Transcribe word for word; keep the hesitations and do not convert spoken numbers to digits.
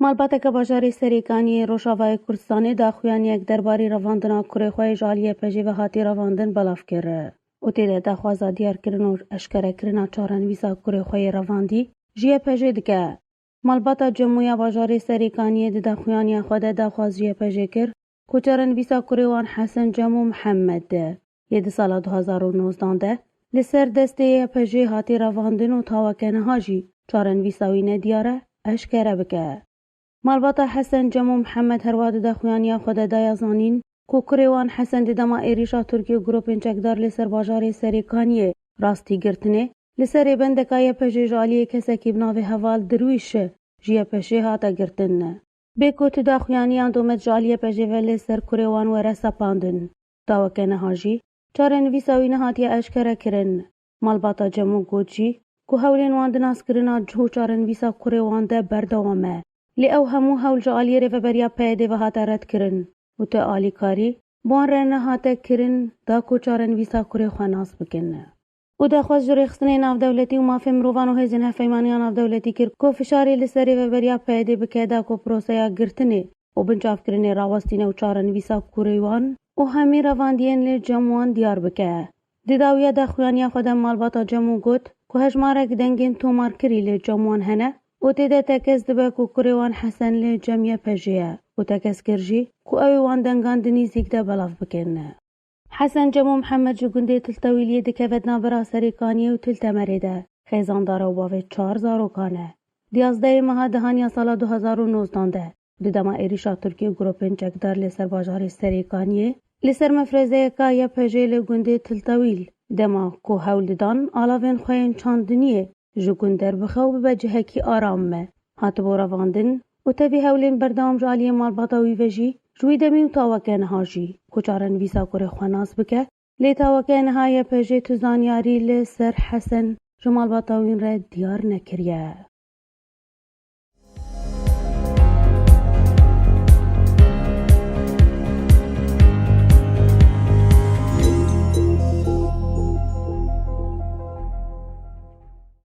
Malbateke bajarê Serêkaniyê Rojavayê Kurdistanê daxuyaniyek derbarî revandina kurê xwe yê ji aliyê Y P J ve hatî revandin belav kir û tê de daxwaza diyarkirin û eşkerekirina çarenivîsa kurê xwe yê revandî ji Y P J dike. Malbata Cemû ya bajarê Serêkaniyê di daxuyaniya xwe de daxwaz ji Y P J kir ku çarenivîsa kurê wan Hesen Cemû Mihemed yê di sala du hezar û nozdan de li ser destê Y P J hatî revandin û ta weke niha jî çarenivîsa wî nediyar e, eşkere bike. Malbata Hesen Cemû Mihemed herwa di daxuyaniya xwe de daye zanîn ku kurê wan Hesen di dema êrîşa Tirkiyê û grûpên çekdar li ser bajarê Serêkaniyê rastî girtinê, li serê bendeka Y P J ji aliyê kesekî bi navê Heval Dirwîş ji Y P J hate girtin. Bê ku tu daxuyaniyan domet ji aliyê Y P J ve li ser kurê wan were sepandin. Ta weke niha jî çarenivîsa wî nehatiye eşkere kirin. Malbata Cemû got jî ku hewlên wan di naskirina cih û çarenivîsa kurê wan de berdewam e. Lê ew hemû hewl ji aliyê Rêveberiya P Y D'ê ve hate redkirin û ti alîkarî bi wan re nehate kirin da ku çarenivîsa kurê xwe nas bikin. Û daxwaz ji Rêxistinê Navdewletî û Mafê Mirovan û Hêzên Hevpeymaniya Navdewletî kir ku fişarê li ser Rêveberiya P Y D'ê bike da ku proseya girtinê û binçavkirinê rawestîne û çarenivîsa kurê wan û hemî revandiyên li cem wan diyar bike. Di dawiya daxuyaniya xwe de malbata Cemû got ku hejmarek dengên tomarkirî li cem wan hene û tê de tekez dibe ku kurê wan Hesen li cem Y P J'ê ye û tekez kir jî ku ew ê wan dengan di nîzîk de belav bikin. Hesen Cemû Mihemed ji gundê Til Tewîliyê dikeve di navbera Serêkaniyê û Til Temerê de. Xêzandar e û bavê çar zarokan e. Di yazdehê meha dehan ya sala du hezar û nozdan de, di dema êrîşa Tirkiyê û grûpên çekdar li ser bajarê Serêkaniyê, li ser mefrezeyeka Y P J'ê li gundê Til Tewîl, dema ku hewl didan alavên xwe yên çandiniyê ji gund derbixe û bibe cihekî aram, hatibû revandin û tevî hewlên berdewam ji aliyê malbata wî ve jî ji wî demî û ta weke niha jî ku çarenivîsa kurê xwe nas bike, lê ta weke niha Y P J'ê tu zanyarî li ser Hesen ji malbata wîn re diyar nekiriye.